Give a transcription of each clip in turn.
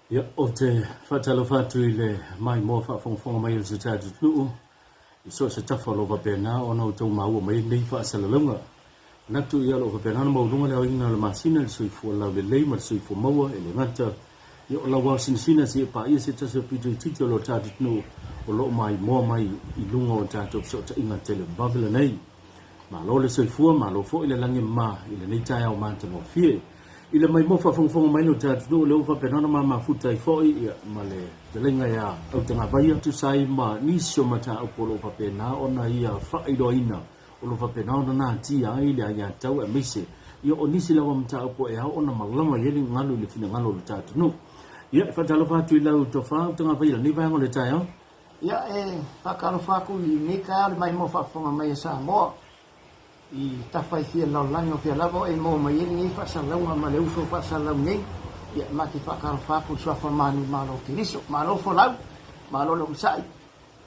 Ia, ou te faatalofa atu i le maimoa faafogafoga mai o si o tatou atunuu i so o se tafa o lo o faapena ona outou maua mai ai lenei faasalalauga. Manatu ia o lo o faapena ona maualuga le aoina o le masina i le soifua laulelei ma le soifua maua e le gata ia o lau ao sinasina seia paia se tasi o pito itiiti o lo tatou atunuu o lo o maimoa mai i luga o tatou fesootaiga televavave lenei. Malo le soifua, malo foi le lagi e mama i lenei taeao matagofie. I le maimoa faafogafoga mai lo tatou atunuu, o lea ua faapena ona ma mafuta ai foi ia, ma le fetalaiga ia Autagavaia, tusa ai ma nisi o mataupu o lo o faapena ona ia faailoaina, o lo o faapena ona natia ai le aiatatau aemaise ia o nisi lava mataupu e ao ona malama i ai le galu i le finagalo o lo tatou atunuu. Ia, e faatalofa atu i lau tofa Autagavaia i lenei vaega o le taeao. Ia, e faatalofa atu i lenei taeao i le maimoa faafofoga mai a Samoa i tafa e fia lalolagi o fea lava o e maua mai ai lenei faasalalauga ma le uso faasalalau nei. Ia, ma te faatalofa atu i le suafa manumalo o Keriso. Malo folau, malo le onosai.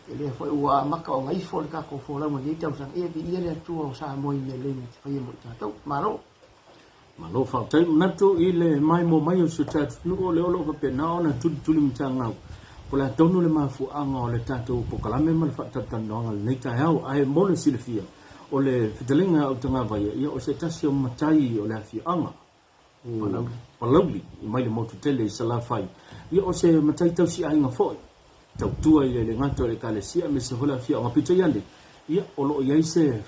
E lea foi ua amata ona ifo le tatou folauga i lenei tausaga. Ia, viia le Atua o Samoa i mea lelei na te faia mo i tatou. Malo. Malo faafetai. Manatu i le maimoa mai o si o tatou atunuu o lea o lo o faapena ona tulituli matagau po o le a tonu le mafuaaga o le tatou polokalame ma le faatalatalanoaga i lenei taeao. Ae mo le silafia, o le fetalaiga a Autagavaia, ia o se tasi o matai o le afioaga o Palauli mai le motu tele i Salafai. Ia o se matai tausiaiga foi, tautua i le le gata o le Ekalesia aemaise foi le afioaga. Peitai ane, ia o lo o i ai se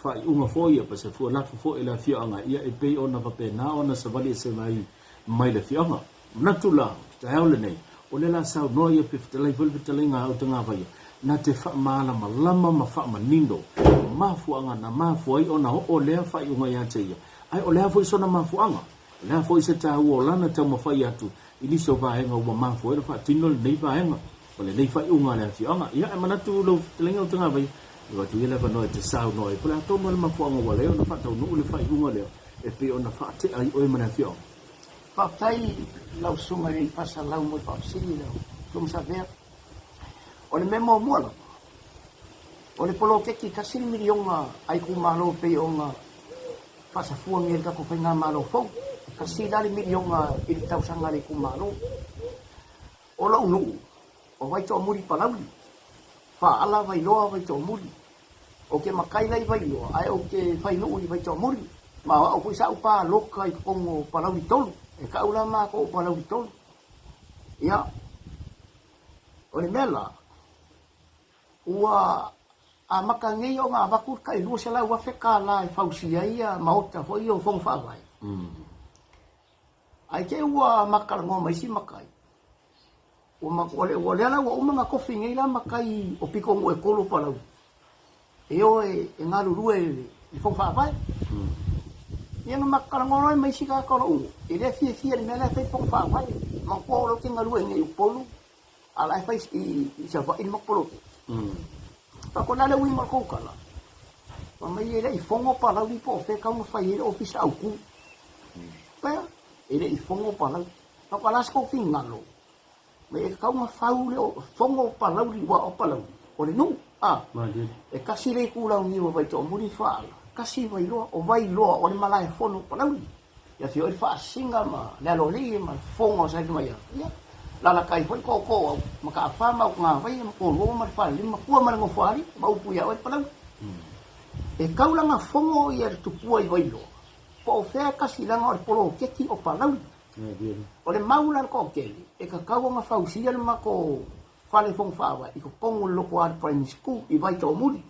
faaiuga foi po o se fualafu foi a le afioaga, ia e pei ona faapena ona savali ese mai mai le afioaga. Manatu la, o le taeao lenei, o lea la saunoa ia pe fetalai foi le fetalaiga a Autagavaia, na te faamalamalama ma faamanino mafuaaga na mafua ai ona oo lea faaiuga ia te ia, ae o le a foi sona mafuaaga, o le a foi se taua o lana taumafai atu i nisi o vaega ua mafua ai ona faatino lenei vaega ma lenei faaiuga a le afioaga. Ia, e manatu lau fetalaiga Autagavaia, e avatu ia le avanoa e te saunoa ai, po o le a tonu lava le mafuaaga ua ala ai ona faataunuu le faaiuga lea e pei ona faatea ai oe ma le afioaga. Faafetai i lau Susuga i le Faasalau mo le faafesili lau Afioga Savea. O le mea muamua lava, o le poloketi $1 miliona a itumalo e pei ona faasafua nei e le tatou faigamalo fou, e tasi la le miliona i le tausaga a le itumalo. O lou nuu, o Vaitoamuli Palauli, Faala Vailoa Vaitoamuli. Ou te matai la i Vailoa, ae ou te fai nuu i Vaitoamuli. Ma o au foi sa ou paloka i totonu o Palauli 3. E tau la matou o Palauli 3. Ia, o le mea la, ua amata nei ona avatu le tai $200,000 e fausia ai ia maota foi ia o Fono Faavae. Ae te i ua matalanoa ma isi matai, ua ua lea la ua uma ona tofi nei la matai o pitonuu e tolu o Palauli e o e galulue i le Fono Faavae. Ia na matou talanoa loa ma isi tagata o lou nuu, e le fiafia i le mea la e fai i le Fono Faavae. Manatua o lea ou te galue i inei i Upolu, a o la e fai i Savaii le matou poloketi. Fai atu, o le a le uiga o le tou tala? Fai mai e le i fono Palauli po o fea e tatau ona fai ai le Ofisa Autu. Pea, e le i fono Palauli. Fai atu, o le a se tou finagalo? Mai e tatau ona fau le fono o Palauli, aua o Palauli, o le nuu. A, e tasi le itulau niu a Vaitoamuli Faala, tasi Vailoa, o Vailoa o le malae fono o Palauli. E afio ai le Faasisina ma le Aloalii ma le Fofoga o Sailumaiava. Ia, lalatai foi Tootooau, Mataafa ma Autagavaia ma Toluogo ma le Falelima, Matua ma le Nofoalii, ma upu ia oe Palauli. E taulaga fono ia le tupua i Vailoa, po o fea e kasi leaga o le poloketi o Palauli. O le mau la a le toatele, e tatau ona fausia le matou fale fono faavae i totonu o le Lotoali Primary School i Vaitoomuli,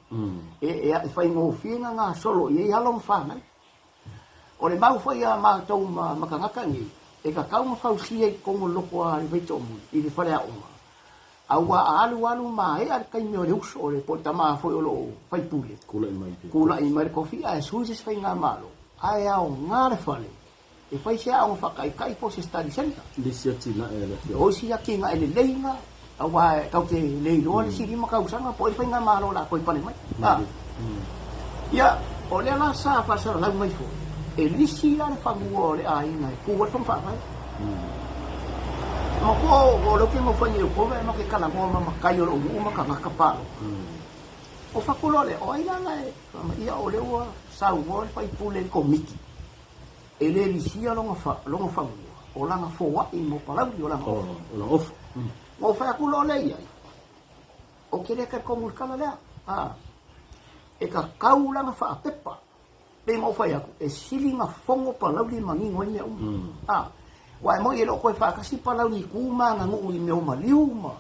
e faigofie ona gasolo i ai alo ma fanau. O le mau foi a matou ma tagata nei, e tatau ona fausia i totonu o le Lotoali Vaitoomuli i le faleaoga, aua a alu alu maea le taimi o le uso o le po o le tama foi o lo o faipule, tulai mai le tofi ae sui se isi faigamalo, ae aoga le fale E fai se aoga faataitai po o se study centre. Nisi atinae a le afioaga. O isi atinae lelei na, aua e tatou te le iloa le isi 5 tausaga po o ai le faigamalo o le a toe pale mai. A. Ia, o lea la sa faasalalau mai foi, e lisi la le fanua o le aiga e tu ai le fono faavae. Manatua o lea ou te nofo nei i Upolu ae matou te talanoa ma matai o lou nuu ma tagata palota. O fatu loa lea, o ai la la e, ia o lea ua saunoa le faipule i le Komiti. E le lisia lona fanua. o lana foai mo Palauli, o lana ofa. O lana ofa. Na ou fai atu loa lea i ai, Ou te le talitonu i le tala lea. A, e tatau lana faapepa. Pei ona ou fai atu, e sili ona fono Palauli e manino ai mea uma. A, aua e moni e le o toe faatasi Palauli i tu ma aganuu i mea o maliu ma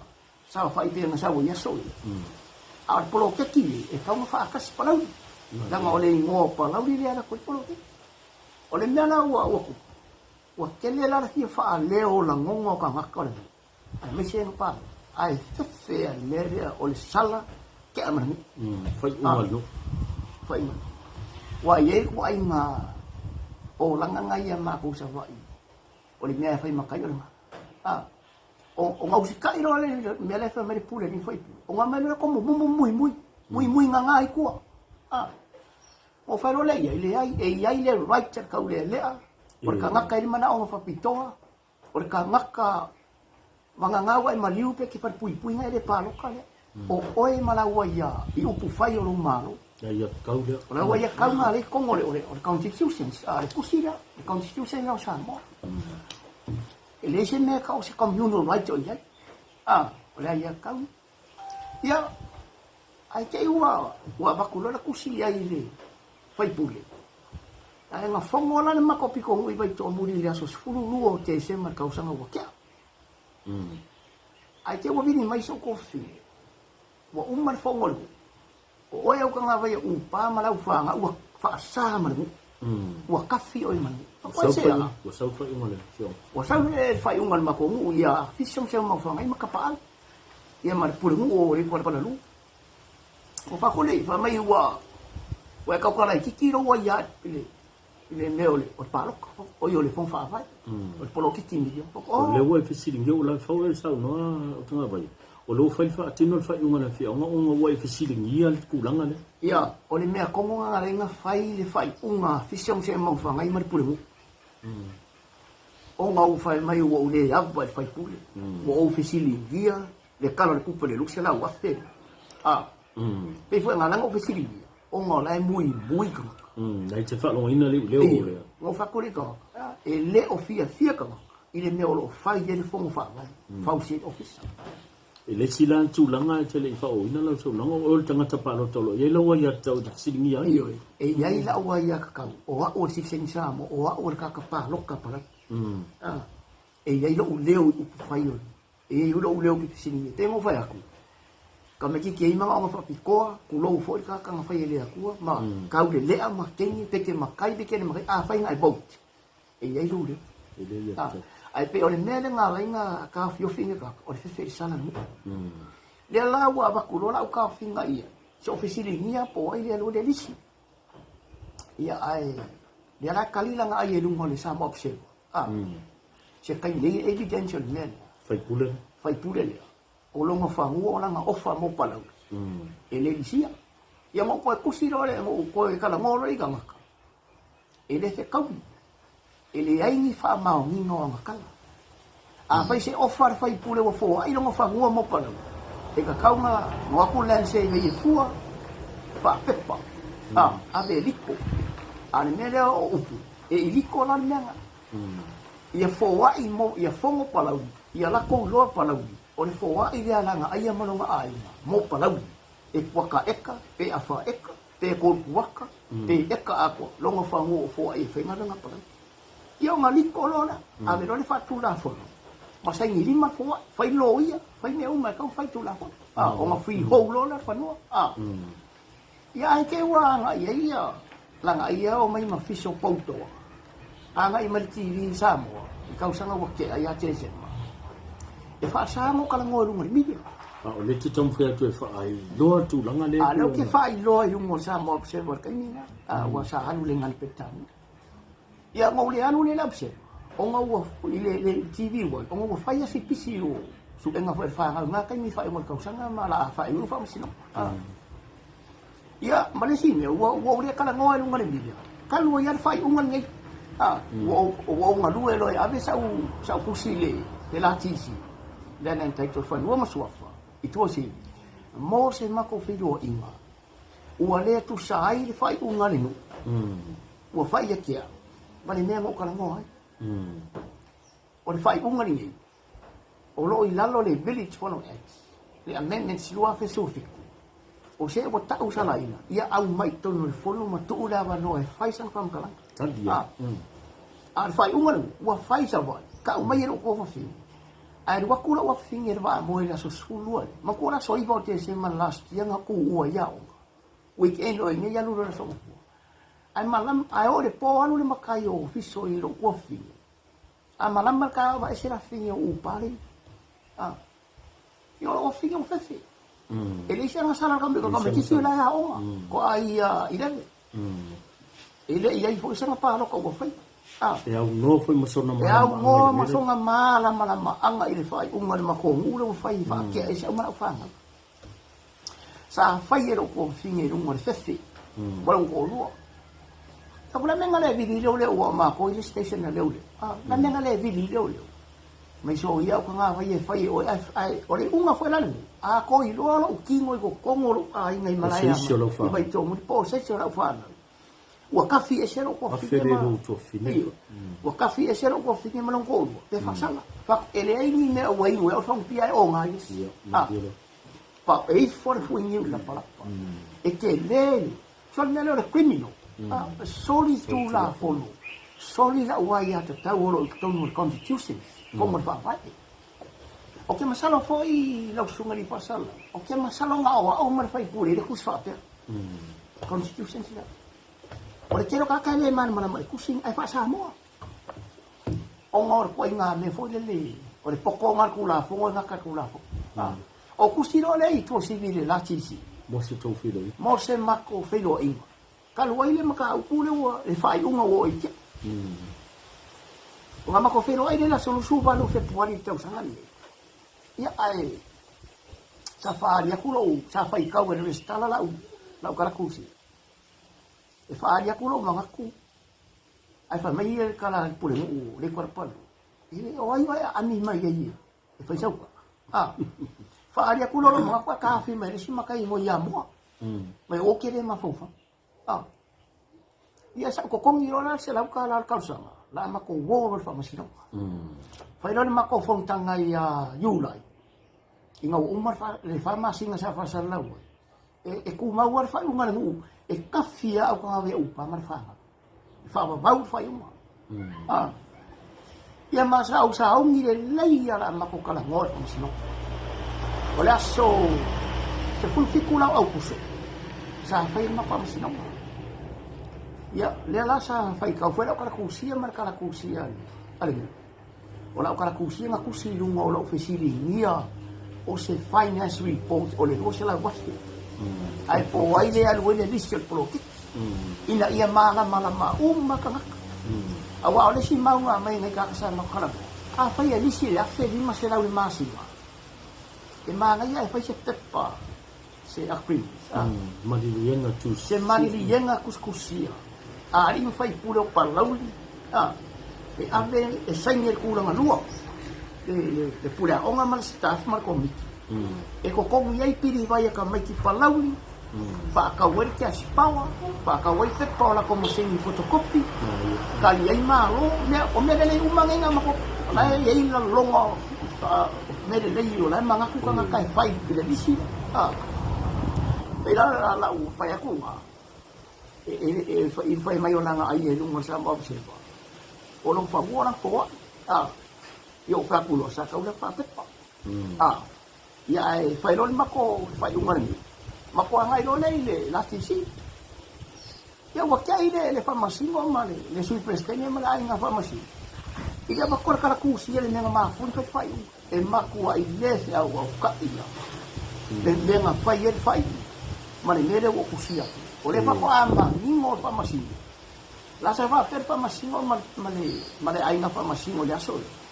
saofai pei ona sau ai i aso ia. A o le poloketi lenei, e tatau ona faatasi Palauli, leaga o le igoa o Palauli lea e alu atu ai le poloketi. O le mea la ua ua tupu, ua tele la le fia faaleo o lagona o tagata o le nuu, aemaise e palota, ae fefe lava i le mea lea o le sala tea ma le nuu. Faaiuga le nuu. Faaiuga. Aua e i ai le ituaiga olaga na ia matou i Savaii, o le mea e fai matai o le gagana. A, ona usitai loa lea i le mea la e fai mai le pule a alii ma faipule, ona aumai loa lea tomumumu muimui, muimui gaga i tua. A. Ona fai loa lea i ai, leai, e i ai le right a le taulealea, o le tagata e i ai le manaoga faapitoa, o le tagata vagana ua e maliu pe e te falepuipuiga e le palota lea. O oe ma lau aia i upufai o lou Malo. Le aiatatau lea. O lau aiatatau lena lea i totonu o le Constitution, le tusi lea, le Constitution lea o Samoa. E leai se mea e tau o se communal right o i ai. A, o le aiatatau lea. Ia, ae te i ua avatu loa le tusi i ai i le faipule, ae na fono la le matou pitonuu i Vaitoamuli i le aso 12 o Tesema i le tausaga ua tea. Ae te i ua vili mai si ou tuafafine, ua uma le fono a le nuu, o oe Aukagavai o Upa ma lau fanau ua faasa ma le nuu, ua kafi oe ma le nuu. Ua sau le faaiuga a le afioaga. Ua sau le faaiuga a le matou nuu ia Fiso ma si au maufagai ma Kapaau. Ia ma le pulenuu o Leipualalu. Ua faafoli'i, fai mai ua ua e tautala itiiti lou aia i le i le mea o le o le palota, oi o le fono faavae, o le poloketi miliona. O lea ua e fesiligia ua lafau e saunoa Otagavaia, o lea ua fai faatino le faaiuga a le afioaga ona ua e fesiligia le tulaga lea. Ia, o le mea tonu lena na ala ai ona fai le faaiuga a Fisher Maufagai ma le pulenuu. Ona ua fai mai ua ou le ava i le faipule, ua ou fesiligia le Tala o le Tupe i le 200,000. A, pei foi na ala ona ou fesiligia, ona o la e muimui tagata. Na e te faalogoina le iuleo o lea. Na ou fai atu i le tagata, e le o fiafia tagata i le mea o lo o fai ai le Fono Faavae, fausia ai le Ofisa. E le isi la tulaga e te le i faaooina lau saunoaga, o oe o le tagata palota o lo o i ai lau aiatatau e te fesiligia ai. Ioe, e i ai lau aiatatau, o au o le sitiseni Samoa, o au o le tagata palota palota. E i ai lou leo i upufai o le, e i ai foi lou leo ou te fesiligia. Pei ona ou fai atu, tamaititi e i ai manaoga faapitoa, tulou foi le tagata na fai e le Atua, ma taulelea ma teine, pe te matai pe te le matai, afai na e vote, E i ai lou leo. E le ia tatau. Ae pei o le mea lea na ala ai ona taofiofi nei tagata, o le fefe i le sala nuu. Lea la ua avatu loa lau taofiga ia, se o fesiligia po o ai lea loa le lisi. Ia ae lea la e kali lana ai e luga o le Samoa Observer. A, se taimi e i ai evidence o le mea lea. Faipule lea. Faipule lea. O lona fanua o lana ofa mo Palauli. E le lisia. Ia ma ou toe tusi loa lea, ma ou toe talanoa loa i tagata. E le fetaui, e leai ni faamaoniga o ana tala. Afai se ofa a le faipule ua foai lona fanua mo Palauli, e tatau ona o atu le Land Survey e fua, faapepa, a, ave e liko. A o le mea lea o upu, e iliko la le mea lena. Ia foai mo, ia fono Palauli, ia latou iloa Palauli, o le foai lea a lana aia ma lona aiga mo Palauli, e kuata eka, pe afa eka, pe kolukuaka, pe eka atoa, lona fanua o foai e faigaluega Palauli. Ia ona liko loa lea, ave loa le faatulafono, ma saini lima le foai, fai loia, fai mea uma e tatau ona fai tulafono. A, ona freehold loa lea o le fanua. A, ia ae te i ua agai ai ia lana ia omai ma fiso poutoa, agai mai le TV i Samoa i le tausaga ua tea ia Tesema, e faasa ona talanoa i luga o le media. A o lea e te taumafai atu e faailoa le tulaga lea A o lea ou te faailoa i luga o le Samoa Observer i le taimi lena, a ua sa alu i le Gale Peretania. Ia ona ou le alu lea i le Observer, ona ua, i le TV One, ona ua fai lava si pisi o suega foi a le fanau i na taimi i faaiuga o le tausaga ma o le a faaiuiu le faamasinoga. Ia, ma le isi mea, ua ou le talanoa i luga o le media, talu ai lava le faaiuga lenei. A, ua ou, ua ou galue loa e ave sau, sau tusi i le LTC, Land and Title, Fanua ma Suafa, i Tuasivi, mo se matou feiloaiga, ua le tusa ai le faaiuga a le nuu, ua fai ia te au, ma le mea na ou talanoa ai. O le faaiuga lenei, o lo o i lalo o le Village Fono Act, le Amendments 2017, o se ua tau salaina, ia aumai i totonu o le Fono ma tuu le avanoa e fai sana faamatalaga. Tali ia. A o le faaiuga lenei, ua fai i Savaii, tau mai e lou tuafafine, ae alu atu lou afafine i le vaamoe i le aso 12 lea, manatua o le aso 9 o Tesema last year na tuua ai aoga, weekend o i nei alu loa i le aso Gafua. Ae malama, ae oo i le po alu le matai o fiso i lou tuafafine, A malama le taeao aveese le afine o upa le a. Ia o afine o fefe. E leai se agasala ka ka tamaitiiti la e aoga ko ai ia 11. E le i ai foi sana palota ua faia. A. E aunoa foi ma sona E aunoa ma sona malamalamaaga i le faaiuga a le matou nuu lea ua fai e faatea ai se au ma lau fanau. Sa fai e lou tuafafine i luga o le fefe ma lou toalua. Sa o le a mea na le vili leoleo ua o matou i le station a leoleo. A, le a mea na le vili leoleo. Mai soia au tagata e fai e oe ae, ae o le iuga foi la lenei, a toe iloa lou tino i totonu o lou aiga i malae i Vaitoguni po o se isi o lau fanau, ua kafi ese lou tuafafine ma, ua kafi ese lou tuafafine ma lona toalua, pe faasala. Fak, e leai ni mea ua inu ai au le fagupia e oga ai le isi. A, pa, e ifo le fui niu i lapalapa. E tele le, so le mea lea o le criminal. A, soli tulafono, soli lau aiatatau o lo o i totonu o le Constitution, totonu o le Faavae. Ou te masalo foi lau Susuga i le Faasala, ou te masalo na o au ma le faipule i le tusi faapea. Constitution sila. O le tele o tagata e le malamalama i le tusi ae faa-Samoa. Ona o le ituaiga mea foi lele, o le potoga o le Tulafono e gata le Tulafono. O tusi loa lea i Tuasivi i le LTC. Mo se tou feiloaiga. Mo se matou feiloaiga. Talu ai le mataupu lea ua, le faaiuga ua oo i te au. Ona matou feiloai lea i le aso 28 o Fepuari i le tausaga lenei. Ia ae sa faaali atu lou, sa faitau e le Resitala lau, lau kalakusi. E faaali atu lou manatu, ae fai mai le tala a le pulenuu o Leitualapalo, e le o ai oe e aami mai ai e fai sau tala. A, faaali atu loa lou manatu ae taofi mai e le isi matai i Amoa. Mai ou te le mafaufau. A, ia sa ou totogi loa la le $100 o le tausaga, la a matou uo loa i le faamasinoga. Fai loa le matou fonotaga ia Iulai, ina ua uma le fa masina sa faasalalau ai, e tumau lava le faaiuga a le nuu e tafi lava au tagata ia upa ma le fanau. E faavavau le faaiuga. Ah. Ia ma sa ou sauni lelei lava la matou talanoa i le faamasinoga. O le aso 17 la o Aukuso sa fai ai le matou faamasinoga. Ia, lea la sa faitau foi lau kalatusia ma le kalatusia a le nuu. O lau kalatusia na tusi i luga o lou fesiligia o se finance report o le $200,000. Ae po o ai lea e alu ai le lisi o le poloketi ina ia malamalama uma tagata. Aua o le isi mau na aumai e nai tagata sa matou talanoa, afai e lisi i le $1,500 i le masina, e manaia ae fai se pepa se agreement, a. Maliliega tusitusia. Se maliliega tusitusia a alii ma faipule o Palauli, a, e ave e saini e le tulaga lua, le pule aoga ma le staff ma le komiti, e totogi ai pilivai a tamaiti Palauli, faatau ai le cash power, faatau ai pepa o latou masini photocopy, tali ai malo, mea, o mea lelei uma nei na matou, o la e i ai laloga o mea lelei o la e manatu tagata e fai i le lisi lea. A, pei la lau fai atu ma, e fai mai o lana ai e luga o le Samoa Observer, o lou fanua la toa, a, ia ou fai atu loa, sa tau lea faapepa. A, Ia ae fai loa le matou faaiuga lenei, matou agai loa lea i le LTC. Ia ua tea i le, le faamasino ma le, le Sui Peresetene ma le aiga faamasino. I le avatu o le kalatusia le mea na mafua ona fai le faaiuga. E matuai le feauautai lava le mea na fai ai le faaiuga ma le mea lea ua tusia atu. O lea faatoa manino le faamasino. La sa faapea le faamasino ma, ma, le, ma le aiga faamasino i le aso lea.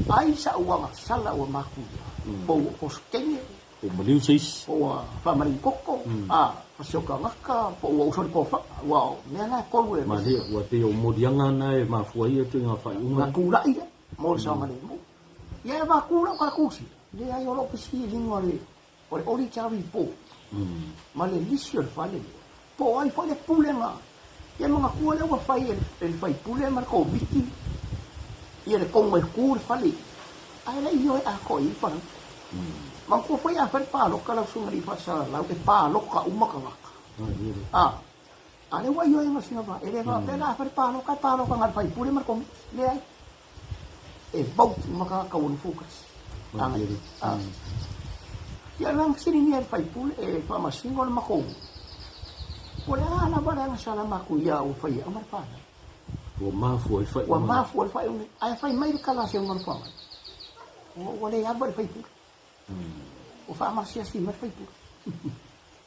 Ai sa'u agasala ua makuia, po ua kositene, Po ua maliu se isi. Po ua faamaliu koko, a fasiokagaka, po ua uso i le tofaga. Aua o mea na e tolu e. Malie, ua pei o moliaga na e mafua ai ia ituaiga faaiuga. Na tulai lea mo le saogalemu. Ia e avatu lau kalatusi, leai o lou fesiliga o le O le Auditor Report ma le lisi o le fale lea, po o ai foi le pulega. Ia manatua lea ua fai e le faipule ma le komiti. Ia le kogo e ku le fale, ae le i ioe atoa i ai Palauli. Manatua foi a fai le paloka lau susuga i le faasalalau, e paloka uma tagata. A, a lea ua ioe ma sina vaa, e le faapea la a fai le paloka, e paloka na o le faipule ma le komiti. Leai. E vote uma tagata ua nofo tasi. A. Ia la fesiligia e le faipule, e faamasino le matou. O le a lava le agasala matou ia ua fai ai ma le fanau. Ua mafua ai le faaiuga. Ua mafua le faaiuga. Ae fai mai le tala a Seugalufuagai, ua le ava i le faipule. Ua faamasiasi mai le faipule.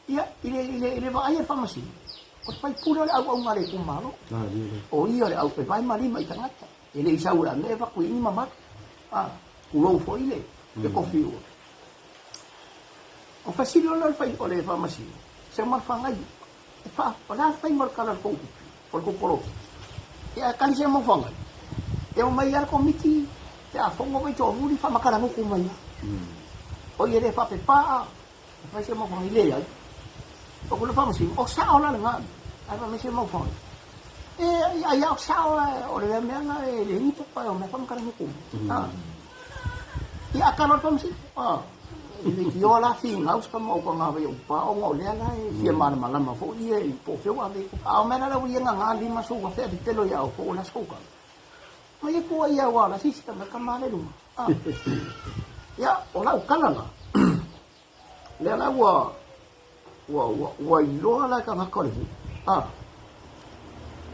Ia, i le, i le, i le vaai a le faamasino, o le faipule o le auauna a le itumalo. O ia o le au, e vae ma lima i tagata. E le i sau e ame e avatu i ni mamalu. A, tulou foi le, le kofi ua. O fesili o le, o le faamasino, Seumanufagai, E fa, o le a le faiga o le kala o le tou tupe, o le tou poloketi? Ia ae kali se maufanga, e omai lava le komiti pe a fono mai toamuli faamatalagutu mai lava. O ia le faapepaa e fai se maufanga, leai. O ku le faamasino, o sao la lena mea, ae fai mai se maufanga, e ai a o sao o le mea na e leai ni pepa e omai faamatalagutu mai. Ia a kala o le faamasino, E leitioa la finau se tama o Pagavai o Upa ona o lea la e fia malamalama foi ia i po o fea ua ave ai. A o mea la la ua ia gaga 50,000 a pepelo ia outou o le a se tou tala? Ma ia tua ia aua o la se isi tama e tama la i luga. A. Ia, o lau tala la, lea la ua Ua, ua, ua iloa la e tagata o le nuu. A.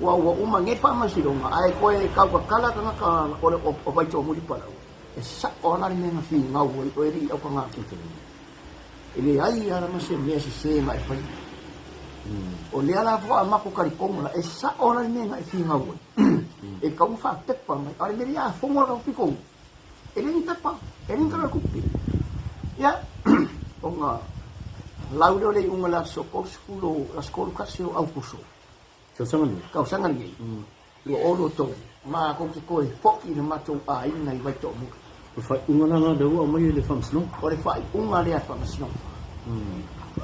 Ua, ua uma nei le faamasinoga, ae toe tautatala tagata o le, o, o Vaitoamuli Palauli. E sa'o lava la le mea na finau ai oe alii aukagatoto. E leai lava ma se mea sese na e faia. O lea la faatoa matou talitonu la, e sa'o la le mea na e finau ai. E tatau ona faapepa mai. A o le mea lea a fono le tatou pitonuu, E le ni pepa, e le ni tala o le tupe. Ia, ona lau lea o le iuga i le aso 30 o, aso 31 o Aukuso. Tausaga lenei? Tausaga lenei, 2023, matou te toe foi i le matou aiga i Vaitoamuli. O le faaiuga la lena lea ua aumai e le Faamasinoga? O le faaiuga lea a le Faamasinoga.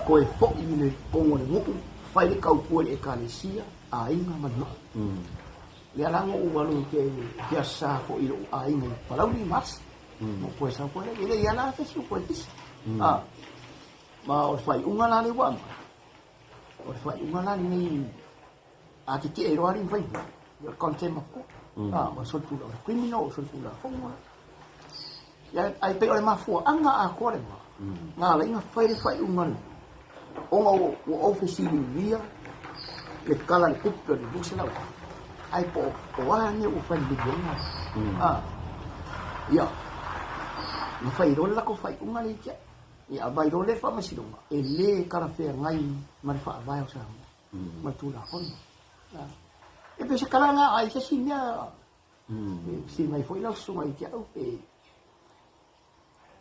Toe foi i le totonu o le nuu, fai le tautua i le Ekalesia, aiga ma le nuu. Lea la na ou alu i te Aso Sa foi i lou aiga i Palauli ma Asi. Na ou toe sau foi lea, e le i ala se isi o toe pisa. Ma o le faaiuga la lea ua aumai, o le faaiuga la lenei a tetee loa alii ma faipule, o le contempt of court. O le solitulafono, o le criminal, o le solitulafono. Ia, ae pei o le mafuaaga atoa lena, na ala ai ona fai le faaiuga lena, ona ua ou fesiligia le tala a le tupe o le $200,000, ae po o a mea ua fai i le miliona lea. Ia, na fai loa le latou faaiuga lea ia te au. Ia aumai loa lea i le faamasinoga, e le talafeagai ma le Faavae o Samoa, ma le Tulafono. E pei o se tala lena a i se isi mea Fesili mai foi lau susuga ia te au pe.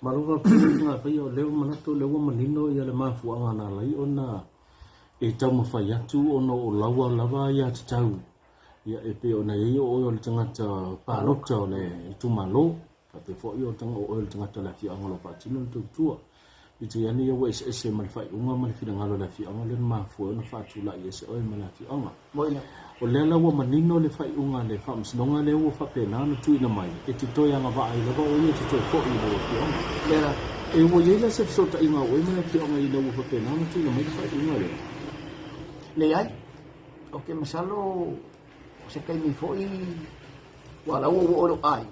Malo faafetai lau Susuga Faia, o lea ua manatu o lea ua manino ia le mafuaaga na ala ai ona e taumafai atu ona o laua lava aiatatau ia e pei ona i ai o oe o le tagata palota o le itumalo. Faapea foi o oe o le tagata o le afioaga o lo o faatino le tautua. Peitai ane ia ua eseese ma le faaiuga ma le finagalo o le afioaga lea na mafua ai ona faatulai ese oe ma le afioaga. O lea la ua manino le faaiuga a le Faamasinoga lea ua faapena ona tuuina mai, e te toe agavaa ai lava oe ia te toe foi i lau afioaga. E ua i ai la se fesootaiga a oe ma le afioaga ina ua faapena ona tuuina mai le faaiuga lea? Leai. Ou te masalo o se taimi foi Ua la ua oo i lou aiga,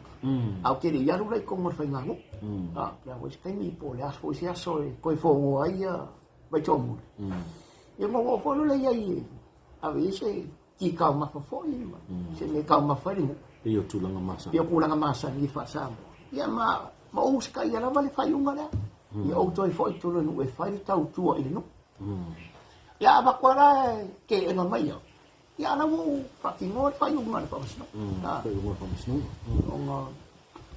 a ou te le i alu la i totonu o le faiganuu. A, pe a foi se taimi po o le a foi se aso e toe fonoa ai ia Vaitoamuli. Ia ona oo foi lea i ai e ave i ai se ti taumafa foi ma se mea e taumafa ai le nuu. Pei o tulaga masani. Pei o tulaga masani faa-Samoa. Ia ma ma ou usitaia lava le faaiuga lea. Ia ou toe foi i totonu o le nuu e fai le tautua i le nuu. Ia a avatu lava la e teena mai au, Ia a la ua ou faatinoa le faaiuga a le Faamasinoga. Faaiuga a le Faamasinoga. Ona,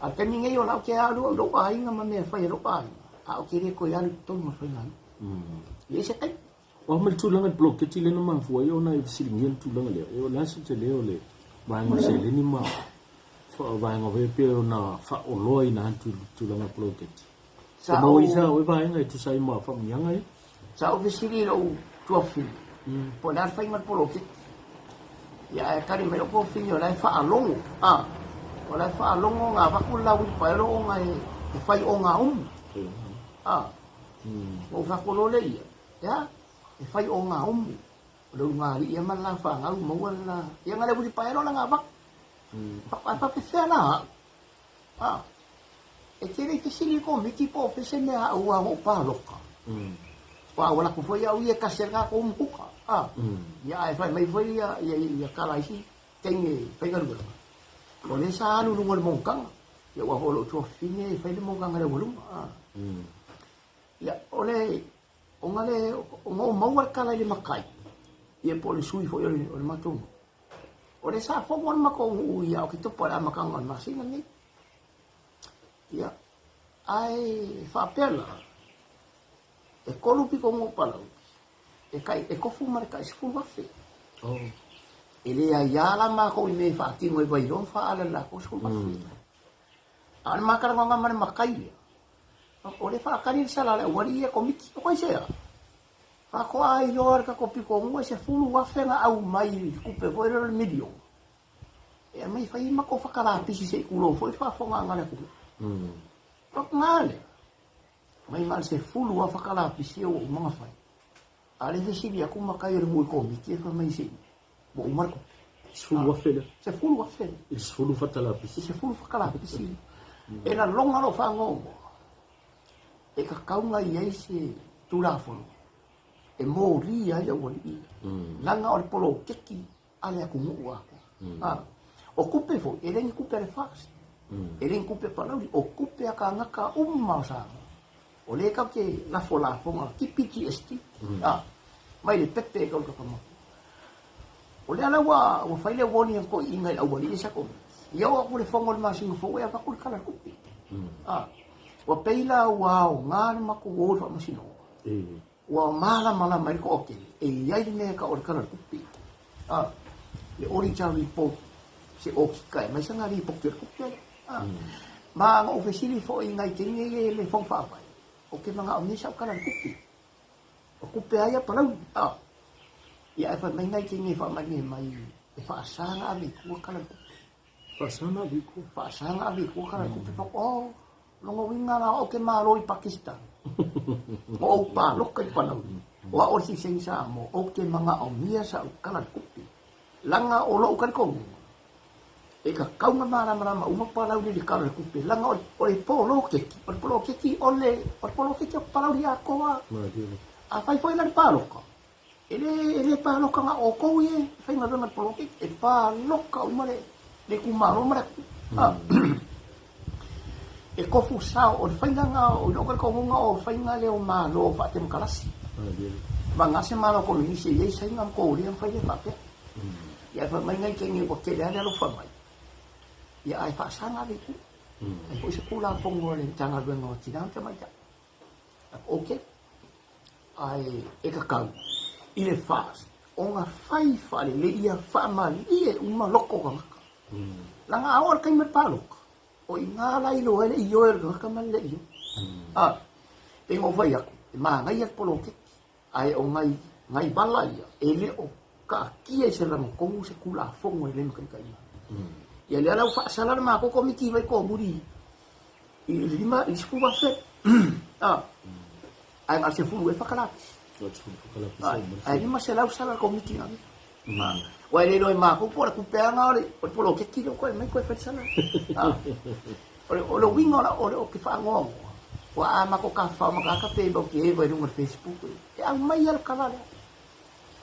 a le taimi nei o la ou te alu au i lou aiga ma mea e fai a lou aiga, a ou te le toe alu i totonu o le faiganuu. E i ai se taimi. O a ma le tulaga i le poloketi lea na mafua ai ona e fesiligia le tulaga lea, o le a se tele o le vaega o le seleni ma vaega foi pei ona faaoloaina atu i le tulaga o le poloketi? Sa maua ai sa oe vaega e tusa ai ma faamanuiaga ia? Sa ou fesili i lou tuafafine, po o le a le faiga o le poloketi. Ia ae tali mai lou tuafafine o la e faalogo, a. O la e faalogo na avatu le la uilipaelo ona e fai ogaumu. A. Ona ou fai atu loa lea i ai, e a? E fai ogaumu. O le ulugalii ia ma le la fanau maua le la. Ia na le uilipaelo la na avatu. Ae faapefea la au? A. E te le i fesili i le Komiti po o fea se mea a au a na ou paloka. Aua ua alu atu foi au ia e tasi ai le tatou umukuka. A. Ia ae fai mai foi ia tala isi teine faigaluega, o lea sa alu i luga o le monotaga, ia aua foi o lou tuafafine e fai le monotaga i le aualuga. A. Ia, o le, ona le, ona ou maua le tala i le matai, ia po o le sui foi o le matou nuu, o lea sa fono le matou nuu ia Oketopa i le amataga o le masina lenei. Ia, ae faapea la, e 3.6 o Palauli, e tai, e tofu ma le tai 10,000. Oh. E le aiā la matou i mea e faatino ai Vailoa ma faaala i le latou 10,000. A o le ma talanoaga ma le matai lea, o lea e faatali le sala a le aualii ia Komiti. O aisea? Faatoa iloa le tatou pitonuu e 10,000 na aumai i le tupe foi lea o le miliona. E aumai e fai ai matou fakalapisi se i tulou foi le faafofogaaga a le atunuu. Paga lea, mai na o le 10 lava fakalapisi ia ua uma ona fai. A o lea e fesili atu matai o le nuu i Komiti e fai mai se ua uma le tupe. 10,000 lea. 10,000. I le 10 fakalapisi. I le 10 fakalapisi. E lalona lou faanoanoa, e tatau ona i ai se Tulafono e molia ai le aualii ia, leaga o le poloketi a le atunuu atoa. A, o tupe foi, e le ni tupe a le FAST, e le ni tupe a Palauli, o tupe a tagata uma o Samoa. O lea tatou te lafo lafoga, tipi GST, a, mai le pepe e tau i le kaka O lea la ua, ua fai le warning a toeaiina i le aualii ia sa Komiti. Ia oo atu le fono i le masina fou e avatu le Tala o le Tupe. A, ua pei la ua aoga le matou o i le faamasinoga. Ua malamalama ai le toatele e i ai le mea e tau o le Tala o le Tupe. A, le Auditor Report, se okika e aumai sana lipoti o le tupe lea. A, ma na ou fesili foi i nai teine ia i le Fono Faavae, ou te manaomia sau Tala o le Tupe. O tupe a ia Palauli. A, ia ae fai mai nai teine e faamalie mai e faasa ona ave i tua Tala o le Tupe. Faasa ona ave i tua? Faasa ona ave i tua Tala o le Tupe. Fai, oh, lona uiga la o au ke malo i Pakistan. O ou paloka i Palauli. O au o le siliseni Samoa, ou te manaomia sau Tala o le Tupe. Leaga o lou talitonuga, e tatau ona malamalama uma Palauli i le Tala o le Tupe, leaga o le poloketi, o le poloketi o le, o le poloketi o Palauli atoa. Afai foi la le paloka, E le, e le paloka na o outou ia e faigaluega i le poloketi, e paloka uma le, le itumalo ma le atunuu. Ah. E kofu sao, o le faiga na, o lou talitonuga o faiga lea o Malo faatemokarasi. Vagana se Malo Kominisi e i ai Saina ma Korea ma fai lea faapea. Ia ae fai mai nai teine ua tele lava le alofa mai, ia ae faasaga ave i tua. Ai foi se Tulafono a le Matagaluega o Tina ma Tamaitai. Ok. Ae e tatau i le FAST ona fai faalelei ia faamalie uma loko o tagata. Leaga a oo i le taimi o le palota, o i ina la e iloa ai le ioe o le tagata ma le le ioe. A, pei ona ou fai atu, e manaia le poloketi, ae o nai, nai vala ia, e le o taatia i se lagatonu se Tulafono e le mataitaiina ai. Ia lea la ua faasala le matou Komiti mai Komuli i le 5, i le 10,000. A, ae na o le 10 ea fakalapisi. Ae 500 sala le Komiti na ave. Ua e le iloa e matou po o le tupe lava lena o le poloketi lea ua toe aumai toe fai le sala. O le uiga o lau, o le ou te faanoanoa, aua a matou tafafao ma tagata pe matou te eva i luga o le Facebook, e aumai lava le tala lea.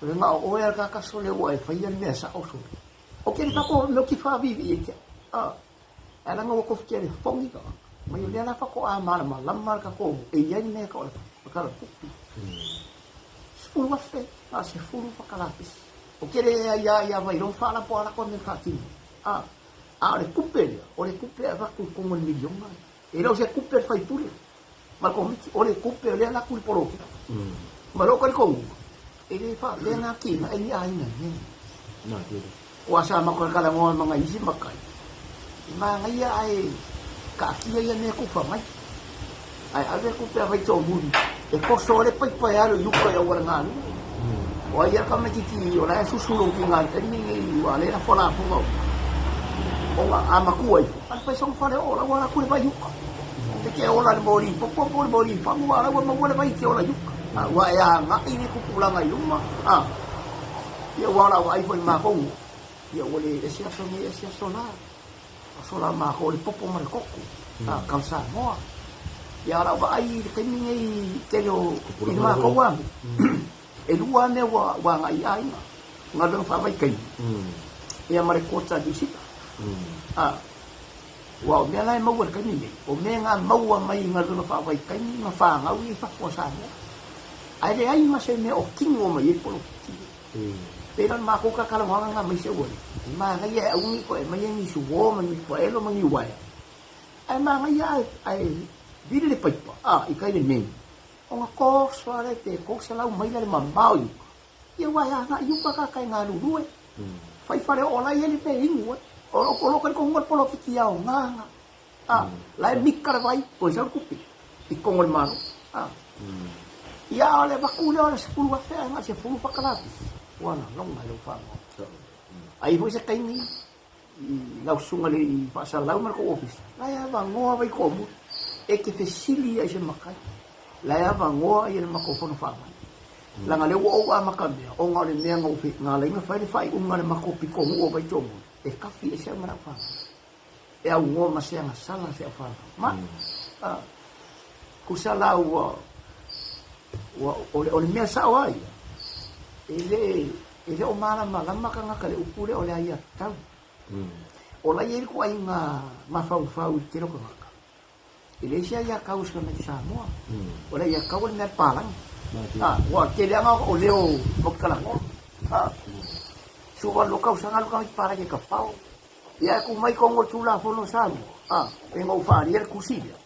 O le na o oe lava le tagata sole ua e faia le mea sao sole. Ou te le faatoa mea ou te faaviivii ai te au. Ae leaga ua tofu telefoni tagata, mai o lea la faatoa malamalama le tatou e i ai le mea e tau o le Tala o le Tupe. 10,000, na o le 10 fakalapisi. Ou te le aiā ia Vailoa faalapo a lako mea faatino. A, a o le tupe lea, o le tupe e avatu i totonu o le miliona. E le o se tupe a le faipule ma le komiti, o le tupe o lea e alu atu i le poloketi. Ma lou talitonuga, e le faapea na atinae ni aiga i mea nei. Aua sa matou talanoa ma nai isi matai, e manaia ae taatia ia mea e tufa mai. Ae ave le tupe a Vaitoomuli e poso ai le paipa e alu i uka i auala galue. O ai lava le tamaitiiti o la e susu lou tiga i le taimi lenei aua o lea e lafo lafoga uma. Ona a matua ifo, alu fai sona fale oo, la ua alu atu le vai i uka. E te ola i le moli popo po o le moli fagu, a o la ua maua le vai e te ola i uka. A ua e agai le tupulaga i luma, a, ia aua o lau vaai foi i le matou nuu, ia ua le ese aso nei ese aso la. Aso la matou o le popo ma le koko, a, kala Samoa. Ia a o lau vaai i le taimi nei i le tele o, i le matou lava nuu, e lua lava mea ua agai i aiga, galuega faavaitaimi, ia ma le quota a Niu Sila. A, aua o mea la e maua i le taimi lenei, o mea na maua mai i galuega faavaitaimi ma fanau ia i fafo a Samoa. Ae leai ma se mea o tino mai ai le poloketi lea. Pei la o le matou talatalanoaga lena ma isi auala, e manaia e aumi toe aumai ni suo ma ni paelo ma ni uaea, ae manaia ae vili le paipa a i tai le main, ona toso lava lea pe 300 maila le mamao i uka. Ia aua e agai i uka tagata e galulue, fai faleoo la e i ai le mea e inu ai. O lou talitonuga o le poloketi aoga lena. A, la e mika le vai, toe sau le tupe i totonu o le Malo. A, ia a o le avatu lea o le $10,000 ae na o le 14 kalapisi, ua lagona e lou faanoano. A i ai foi se taimi i lau susuga i le faasalalau ma le tou ofisa, la e avanoa Vaitoomuli e te fesili ai i se matai, la e avanoa le matou fono faavae. Leaga o lea ua ou amatamea, ona o le mea na ou na ala ai ona fai le faaiuga a le matou pitonuu o Vaitoomuli, e tafi ese au ma lau fanau. E aunoa ma se agasala se aufanau. Ma, a, tusa la ua, ua, o le, o le mea sao lava ia, e le, e le o malamalama tagata i le upu lea o le aiatatau. O la e i ai le ituaiga mafaufau i le tele o tagata, E leai se aiatatau a si tamaiti Samoa. O le aiatatau o le mea a le palagi. A, aua o le teleaga o leo matou te talanoa. A, 12 tausaga alu tamaiti palagi e tapao. Ia ae tuu mai tonu o le Tulafono a Samoa, a, pei ona ou faaalia le tusi lea,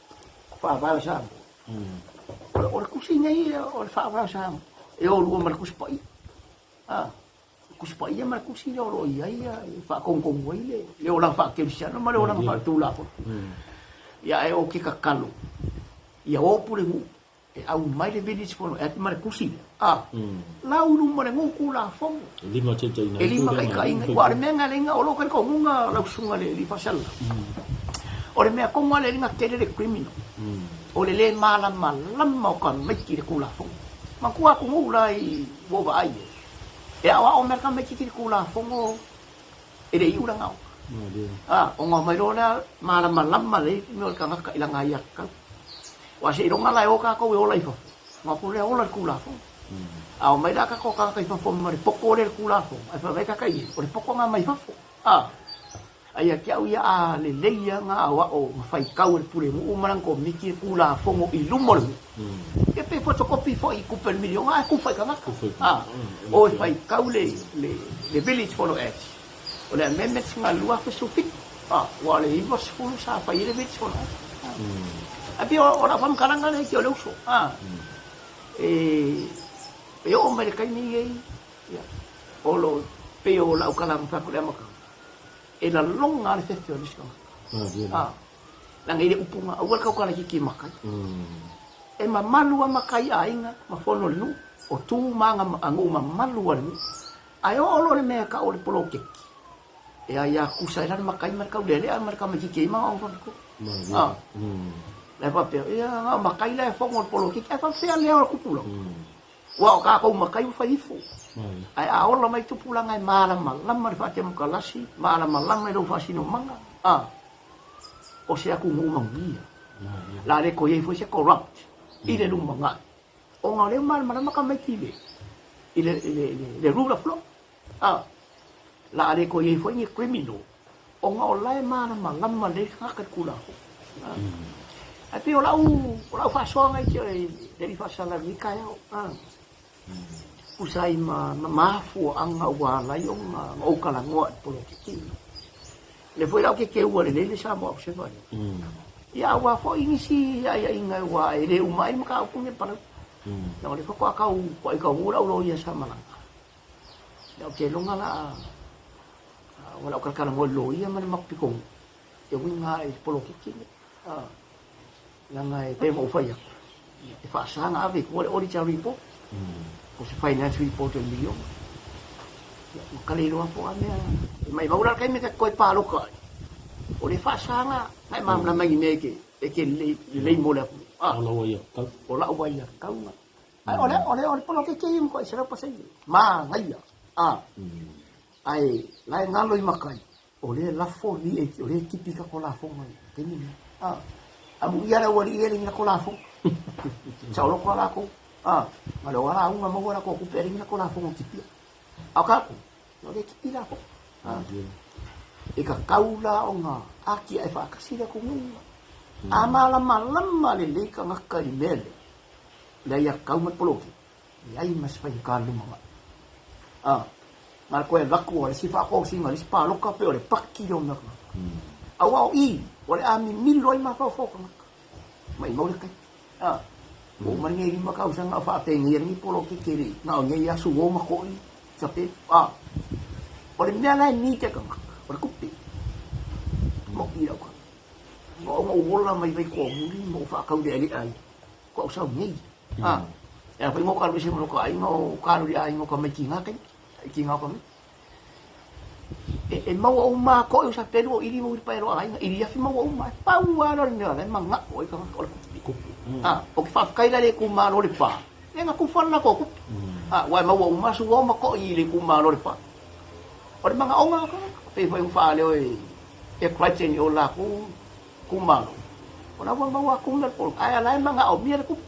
Faavae o Samoa. O le tusi nei o le Faavae o Samoa, e o lua ma le Tusi Paia. A. Tusi Paia ma le Tusi lea o lo o i ai e faatonutonu ai le, le olaga faakerisiano ma le olaga faaletulafono. Ia ae ou te tatalo, ia o pulenuu e aumai le Village Fono Act ma le tusi lea, a, lau i luma o le nuu Tulafono. E limataitaiina ai E limataitaiina ai. Aua o le mea lena e leai o lou talitonuga lau susuga i le alii faasalala, o le mea tonu lava lea e liga tele le criminal, o le le malamalama o tamaiti i le Tulafono. Manatua atunuu la i ua ou vaai i ai, E aoao mai le tamaititi i le Tulafono e le iu lana aoga. A, ona omai loa lea malamalama lelei le mea o le tagata i lana aiatatau. Aua seiloga la e o tatou e ola i fafo, ona o atu lea ola le Tulafono. A omai la tatou tagata i fafo ma le poto lea i le Tulafono, ae fai mai tagata i o le poto lena mai fafo. A, A ia te au ia, a lelei lava na aoao ma faitau e le pulenuu ma lana komiti le Tulafono i luma o le nuu, ia pe photocopy foi i tupe o le miliona ae tufa i tagata. A, o e faitau le, le, le Village Fono Act, o le amendments na 2017, a, aua o le 90 sa fai ai le Village Fono Act. A, ae pei o, o lau faamatalaga lea i te o le uso, a, e, e oo mai le taimi lenei, ia, o lo, pei o lau tala na fai atu i le amataga, E lalona lava le fefe o le isi tagata. A, leaga e i ai le upu na, aua le tautala itiiti i matai. E mamalu lava matai i aiga ma fono o le nuu, o tu ma aga a nuu mamalu a le nuu. Ae oo loa le mea e tau o le poloketi, e aia tusa ai la le matai ma le taulealea ma le tamaitiiti e i ai manaoga faapitoa. A, la e faapea, ia na o matai la e fono i le poloketi, ae faapefea lea o le tupulaga? Aua o tatou matai ua fai ifo. Ae a ola mai tupulaga e malamalama i le faatemokalasi, malamalama i lou faasinomaga, a, o se atunuu manuia. La le toe i ai foi se corrupt i le lumanai, ona o lea ua malamalama tamaiti i le, i le, i le, le rule of law. A, la a le toe i ai foi ni criminal, ona o la e malamalama lelei le tagata i le Tulafono. Ae pei o lau, o lau faasoaga i te le alii faasala i lenei taeao, a, tusa ai ma, ma mafuaaga ua ala ai ona ou talanoa i le poloketi lenei. O lea foi la ou te teua lelei le Samoa Observer lea. Ia aua foi nisi aiaiga aua e le uma ai le mataupu lenei a Palauli. Leaga o lea faatoa tau faitaunuu lau loia sa malaga. Ia ou te iloga la ua lau talatalanoa i le loia ma le matou pitonuu e uiga i le poloketi lea. A, leaga e pei ona ou fai atu, e faasa ona ave i tua le auditor report, po o se finance report o le miliona. Ia, ua kale iloa po o a mea. E maumau la le taimi ta te toe palota ai. O le faasaga na e malamalama i ni mea e te e te lelei mo le atunuu. O lau aiatatau. O lau aiatatau lena. Ae o le o le o le poloketi ia e matuai 100% manaia. Ae la e galo i matai, o lea e lafo le VAT, o lea e tipi tatou lafoga i le taimi lenei. Amuia le aualii ia e leai ni latou lafoga. Saoloto lava latou. Na o le o lava lauga maua latou tupe ae leai ni latou lafoga o tipia. A o tatou, o lea e tipi lafoga. E tatau la ona atiae faatasi le atunuu. A malamalama lelei tagata i le mea lea, le aiatatau ma le poloketi, leai ma se faigata i le lumanai. Na o le toe alu atu o le isi faatosina o le isi palota pei o le pati lea o mea tagata. Aua o i, o le a mimilo ai mafaufau o tagata. Maimau le taimi. Ua uma lenei 5 tausaga o faapenei lenei poloketi e le i, na o nei aso uo ma toi, sape. O le mea la e need e tagata, o le tupe. Moʻi lau tala. O au na ou ola mai Vaitoamuli ma ou faataulealea ai. Ko au sau nei. E ala foi na ou alu ese ma lota aiga o ka alu i le aiga o tamaiti i na taimi, i tiga o tamaiti. E maua uma lava koe o sapelu o ʻili ma uilipaelo a aiga, ʻili afi maua uma. E pau lava lea o le mea o la e manao ai tagata o le tupe. Ou te faafetai la i le itumalo o Lepa, e na tufa le latou tupe. Aua e maua uma lava sua ma koʻi i le itumalo o Lepa. O le manaoga o tagata, pei foi ona faaleo e Crichton i o latou itumalo, o la ua maua atu mea o le ae la e manaomia le tupe.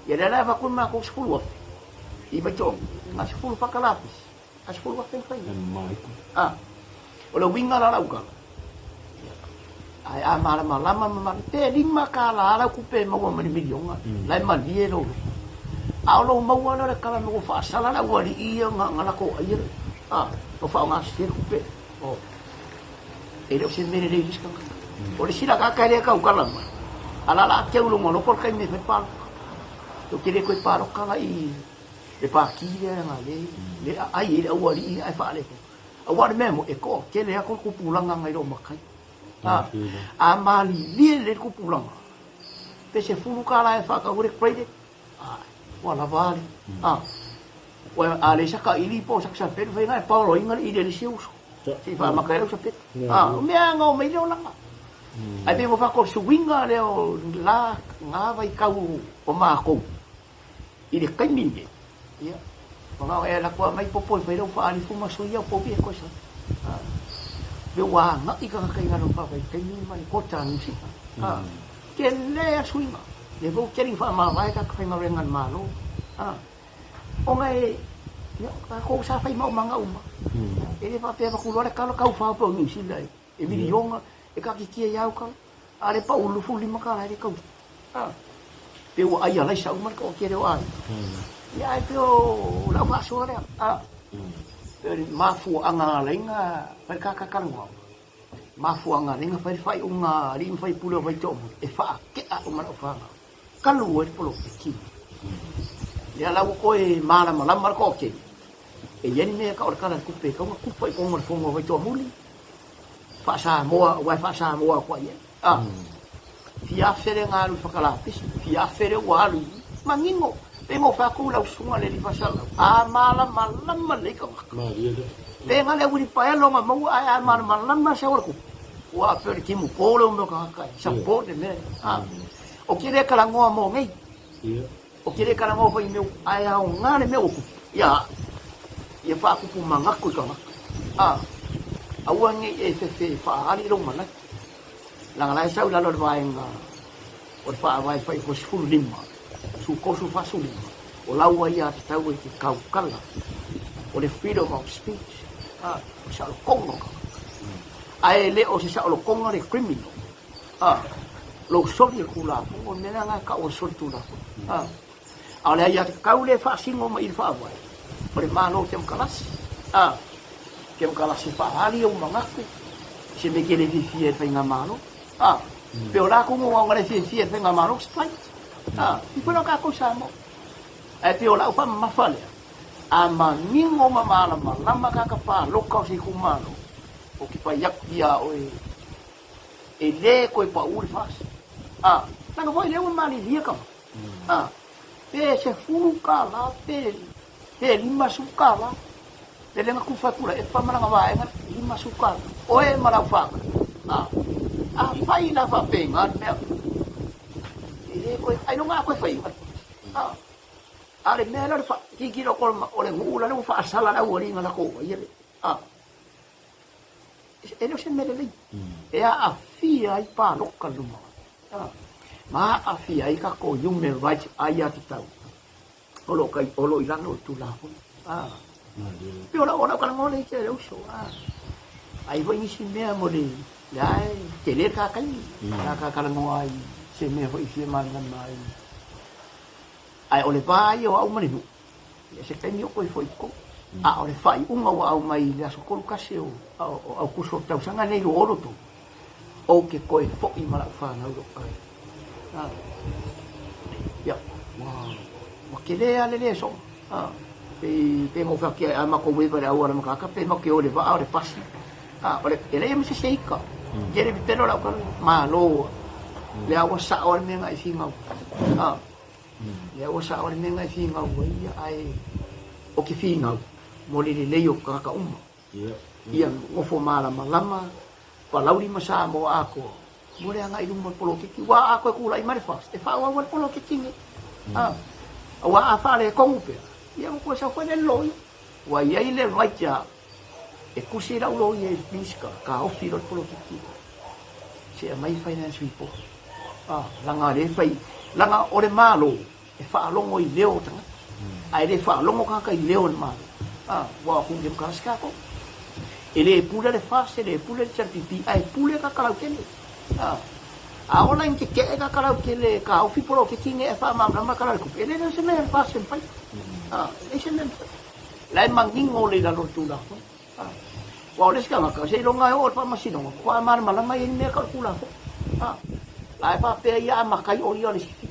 Ia lea la e avatu le matou $10,000 i Vaitogi, na 10 paka lapisi, a $10,000 na fai. O le uiga la o lau tala, ae a malamalama ma mali, pe $5 lau tupe e maua mai le miliona, la e malie lou loto. A o lou maua lea o le tala ua faasala le aualii ia na latou aia, ua faaaoga sese le tupe. E le o se mea lelei i le isi tagata. O le isi lakaaka e le tautala mai, a la la teu i lona loto le taimi e fai palota. Ou te le toe palota la i le pati lea na le le aai ai le aualii ae faalefo. Aua o le mea moni, e toatele atu le tupulaga nai lo matai. A malilie lelei le tupulaga, pe $10 e faatau ai le credit, ua lava a le. A leai saka ʻili po o saka sapelu, fai na e paoloina le ʻili a le isi uso. Se i faamata ai lau sapelu. O mea na omai le olaga. Ae pei ua faatu o le suiga lea o la na vaitau o matou i le taimi lenei, ia, manao e alu atu lava mai popo e fai lau faalifu ma sui au povi e toe sau. Pei ua agai tagata i lalo o faavaitaimi ma le kota a Niu Sila. Tele lava suiga. Lea foi ua tele ina faamavae tagata faigaluega a le Malo. Ona e, ia, tatou sa fai maumaga uma. E le faapea e avatu loa le tala tau fao pei o Niu Sila e miliona, e taatitia i au tala. A o lea e pau i le $25 e le tau. Pei ua ai alaisa uma le toatele o aiga. Ia ae pei o lau faasoa lea. Pei o le mafuaaga na ala ai ona fai le ta talanoaga, mafuaaga na ala ai ona fai le faaiuga a alii ma faipule o Vaitoomuli e faatea uma lau fanau. Talu ai le poloketi. Lea la ua toe malamalama le toatele, e i ai le mea e tau o le Tala o le Tupe e tatau ona tufa i totonu o le Fono a Vaitoamuli, faa-Samoa, aua e faa-Samoa atu lava i ai. A, fia afe lea na alu i Fakalapisi, fia afe lea ua alu i i. Manino, pe na ou fai atu lau susuga i le alii faasalau, a malamalama lelei tagata. Pe na o le uilipaelo na maua ae a malamalama le sau o le tupe, ua pei o le timu po lea o mea o tagata e support le mea lea. A, ou te le talanoa mo nei. Ou te le talanoa foi i mea ae aoga le mea ua tupu. Ia, ia faatupu manatu i tagata. A, aua ne i e fefe e faaali lou manatu. Leaga la e sau i lalo o le vaega o le Faavae Fuaiupu 15, 13, 45, o lau aiatatau e te tautala, o le freedom of speech, a, o le saolotoga o tagata. Ae le o se saolotoga le criminal, a, lou soli o le Tulafono, o le mea lena e tau o le soli Tulafono. A, a o le aiatatau lea e faasino mai i le Faavae, o le Malo Temokarasi, a, Temokarasi e faaali ou manatu i se mea e te le fiafia ai i le faigamalo, a, pei o latou na le fiafia i le faigamalo, strike, a, i foi la tatou i Samoa. Ae pei o lau faamamafa lea, a manino ma malamalama tagata palota o se itumalo, ou te fai atu ia oe, e le toe pau le FAST. A, leaga foi lea ua malilie tama. A, pe $10 pe, pe $50. Lele na tufa atu la epa ma lana vaega $50. Oe ma lau fanau. A, afai la faapena le mea, e le toe, ailoga a toe fai ai. A, a o le mea lea o le tilotilo atu o le nuu la lea ua faasala le aualii na latou faia le, a, e le o se mea lelei. E aafia ai palota i le lumanai. A, ma aafia ai tatou human rights, aiatatau. O lo o o lo o i lalo o le Tulafono. A. Pei o lau, o lau talanoa lea i te le uso. A. Ai foi nisi mea mo le, le a e tele le ta taimi. Mm. A ta talanoa ai se mea foi fia malamalama ai. Ae o le va ia o au ma le nuu, ia se taimi o koe foi i totonu. Mm. A o le faaiuga ua aumai i le aso 31 o, o Aukuso o le tausaga lenei 2023, Ou te toe foi ma lau fanau i lou aiga. A. Ia, ua, ua tele lava le le soa. A. Pei, pei na ou fai atu a matou wave i le auala matata, pe matou te o i le vaa o le pasi. A, o le, e leai ma se isi e ita. Tele pepelo lau tala, malo lava. Lea ua sao lava le mea na e finau. A. Lea ua sao lava le mea na e finau ai, ia, ae ou te finau mo le lelei o tagata uma. Ia nofo malamalama Palauli ma Samoa atoa mo le agai i luma o le poloketi. Aua a toe tulai mai le FAST, e faaauau ai le poloketi lenei. Aua a faaletonu pea, ia ua toe sau foi le loia. Ua i ai le right ia e tusi ai lau loia i le Minisita, taofi loa le poloketi lea, se i aumai finance report. Leaga o lea e fai, leaga o le Malo, e faalogo i leo o tagata, ae le faalogo tagata i leo o le Malo. Ua o democracy tatou. E le pule le FAST, e le pule le HRPP, ae pule tagata lautele. A ola ina tetee tagata lautele e taofi poloketi nei ae faamalamalama le Tala o le Tupe, e le o se mea e FAST e mafai. E leai se mea e mafai. O la e manino le i lalo o le Tulafono. Aua o le isi tagata, seiloga e oo i le Faamasinoga, faatoa malamalama ia i le mea e tau o le Tulafono. La e faapea ia a matai o ia o le sifi.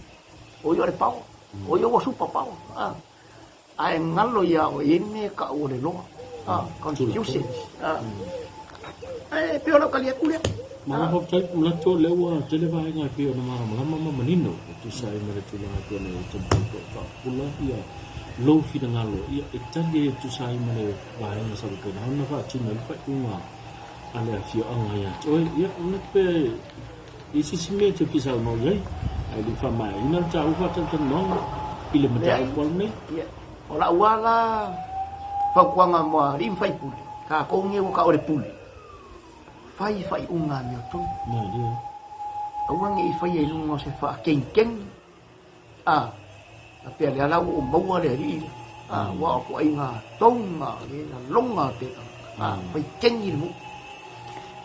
O ia o le power. O ia ua super power. A. Ae galo ia oe, e i ai le mea e tau o le law. A, constitution. A. Ae pei o lau tali atu lea. Malo faafetai, manatu o lea ua tele vaega e pei ona malamalama ma manino e tusa ai ma le tulaga e pei ona e taumafai atu ai faapupula ia lou finagalo ia e tali e tusa ai ma le vaega sa faapena ona faatino ai le faaiuga a le afioaga ia te oe. Ia, manatu pea I se isi mea e te fia saunoa i ai, ae le i faamaeaina le taua faatalatalanoaga i le mataupu ala nei. Leai, o lau lava la fautuaga mo alii ma faipule, tatou nei ua tau o le pule, fai faaiuga amiotonu. Aua ne i faia i luga o se faakegikegi. A, faapea lea la ua ou maua le alii lea. A, aua o ituaiga touga le laloga pe a, fai keni le nuu.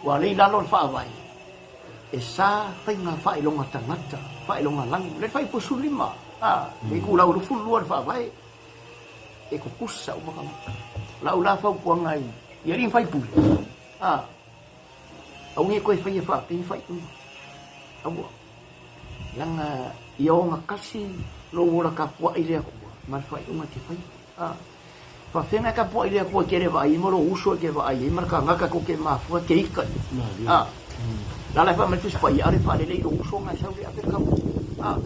Ua lea i lalo o le faavae, e sa faiga faailoga tagata, faailoga lanu. Le fuaiupu 15, a, le itulau 22 o le faavae, e tutusa uma tagata. O lau la fautuaga i alii ma faipule, a, aua ne i toe faia faapea faaiuga. Aua. Leaga ia ogatasi lou ola tapuai i le Atua ma le faaiuga e te faia. A faafeagai tapuai i le Atua e te le vaai ai ma lou uso e te vaai ai ma le tagata tou te mafua e te ita i ai. A la la e fai mai le Tusi Paia, ʻaʻole faalelei lou uso ona e sau le ave le kaua. A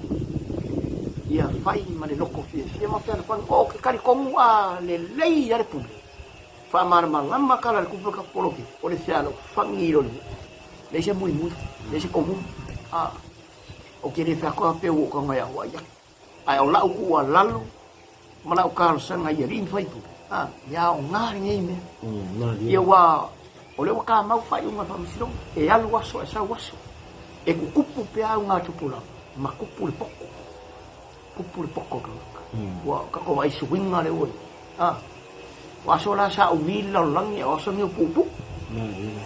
ia fai ma le loto fiafia ma fealofani. Ou te talitonu a lelei lava le pule, faamalamalama tala a le tupu o le tatou poloketi, o le fealofani i lona Leai se muimui, leai se komuni. A, ou te le fai atu a pei ua ou tago e auai atu. Ae o lau tuualalo ma lau talosaga i alii ma faipule, a, ia aoga lenei mea. Ia aua o lea ua tamau faaiuga a le Faamasinoga, e alu aso ae sau aso. E tutupu pea augatupulaga ma tupu le poto. Tupu le poto o tagata. Ua tatou vaai i suiga lea ua i ai. A, o aso la sa umi le lalolagi a o aso nei ua puupuu.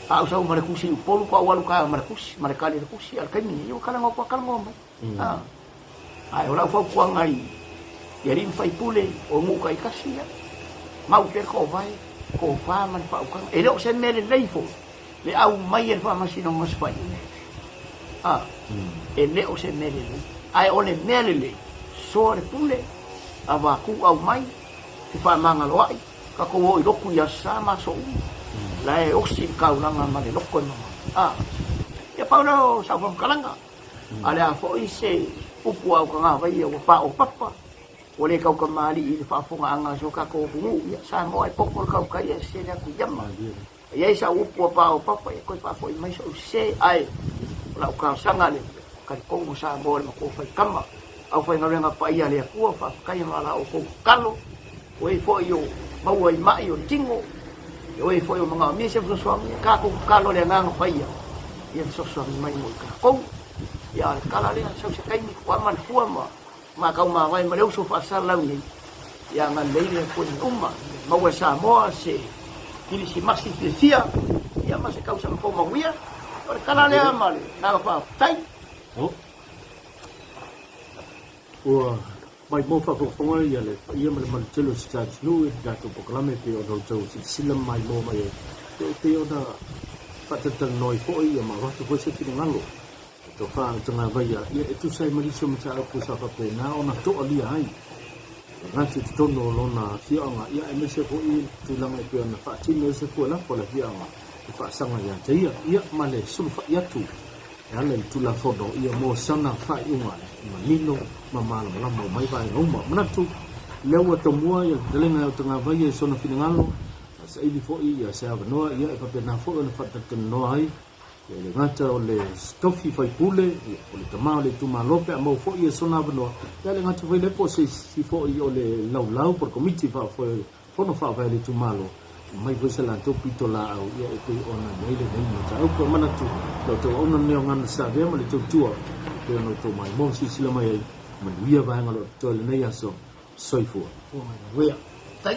A ou sau ma le tusi i Upolu, faatoa ou alu taeao ma le tusi, ma le tali o le tusi, a o le taimi nei, ua talanoa atu lava talanoa mai. A, ae o lau fautuaga i alii ma faipule o nuu taitasi, ia, mau pea le toovae, tofa ma le faautaga. E le o se mea lelei foi le aumai e le Faamasinoga o se faaiuga. A, e le o se mea lelei. Ae o le mea lelei, soa le pule, avatu aumai, fefaamagaloai, tatou o i lotu i Aso Sa ma aso uma, la e osi le taulaga ma le loto e mamao. A, ia pau lea o sau faamatalaga. A o le a foi se upu a Aukagavai ia ua paopapa, ua le tautamalii i le faafofogaaga a si o tatou atunuu, ia Samoa e popo le tautai ae sese le atu i ama. E i ai sau upu ua paopapa, ia toe faafoi mai sou sese, ae o lau talosaga le talitonu o Samoa i le matou faitama, aufaigaluega paia a le Atua, faafetai ona la outou tatalo, o e foi o maua i mai o le tino, o e foi o manaomia se fesoasoani, ia tatou tatalo i le Agaga Paia, ia fesoasoani mai mo i tatou. Ia a o le tala lea, sau se taimi toama le fua ma Matau mavae ma le uso faasalalau nei, ia agalelei le Atua i mea uma, ia maua e Samoa se Kilisimasi fiafia, ia ma se tausaga fou manuia. O le tala lea ma le agaga faafetai. Ua maimoa faafogafoga ia le paia ma le malu tele o si ta atunuu i le tatou polokalame e pei ona outou silasila ma maimoa mai ai, e pei ona faatalatalanoa ai foi ia ma avatu foi se finagalo E tofa le tagavaia ia e tusa ai ma nisi o mataupu sa faapena ona toalia ai e gata i totonu o lona afioaga ia aemaise foi le tulaga e pei ona faatino ai se fua lafo a le afioaga e faasaga ia te ia, ia ma le sulufai atu e ala i le Tulafono ia mo sana faaiuga e manino ma malamalama uma ai vaega uma. Manatu, lea ua tomua ia le fetalaiga ia Tagavaia i sona finagalo, saili foi ia se avanoa ia e faapena foi ona faatalatalanoa ai E le gata o le tofi faipule, o le tama o le itumalo pe a maua foi e sona avanoa, e le gata foi lea po o se isi foi o le laulau po o le komiti faafoe fono faavae a le itumalo, mai foi se latou pitolaau ia e pei ona i ai lenei mataupu. E manatu la outou auauna lenei o Gana Savea ma le tautua e pei ona outou maimoa ma silasila mai ai, manuia vaega o lo o totoe i lenei aso. Soifua. Ua manuia. Tai.